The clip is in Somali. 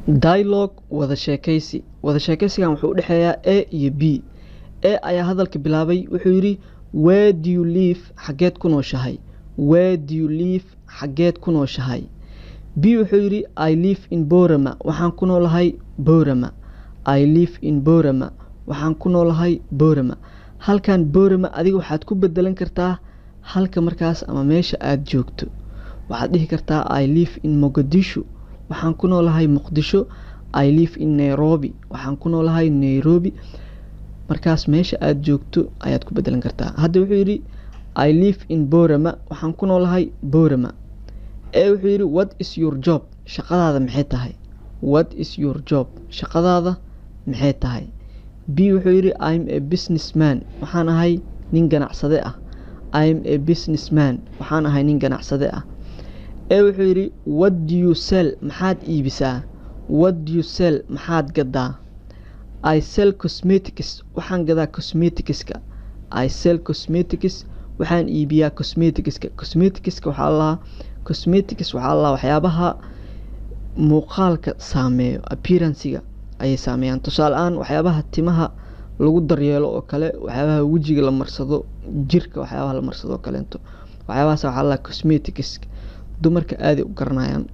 Dialogue, wada sheekaysi. Wada sheekaysigan wuxuu u dhexeeyaa A iyo B. A ayaa hadalka bilaabay. Wuxuu yidhi: "Where do you live?" Xageed ku nooshahay? "Where do you live?" Xageed ku nooshahay? B wuxuu yidhi: "I live in Borama." Waxaan ku noolahay Borama. "I live in Borama." Waxaan ku noolahay Borama. Halkan Borama adiga waxaad ku bedelan kartaa halka markaas ama meesha aada joogto. Waxaad dhihi kartaa: "I live in Mogadishu." Waxaan ku noolahay Muqdisho. "I live in Nairobi." Waxaan ku noolahay Nairobi. Markaas meesha aada joogto ayaad ku bedelan kartaa. Hadda wuxuu yidhi: "I live in Borama." Waxaan ku noolahay Borama. Ee wuxuu yidhi: "What is your job?" Shaqadaada maxay tahay? "What is your job?" Shaqadaada maxay tahay? B wuxuu yidhi: "I'm a businessman." Waxaan ahay nin ganacsade ah. "I'm a businessman." Waxaan ahay nin ganacsade ah. Ee wuxuu yidhi: "What do you sell?" Maxaad iibisaa? "What do you sell?" Maxaad gadaa? "I sell cosmetics." Waxaan gadaa cosmeticska. "I sell cosmetics." Waxaan iibiyaa cosmeticska. Cosmeticska waxaa lahaa, cosmetics waxaa lahaa waxyaabaha muuqaalka saameeyo, appearancega ayay saameeyaan. Tusaale ahaan, waxyaabaha timaha lagu daryeelo oo kale, waxyaabaha wejiga la marsado, jirka waxyaabaha la marsado oo kaleento, waxyaabahaas waxaa lahaa cosmetics. Dumarka aaday u garanayaan.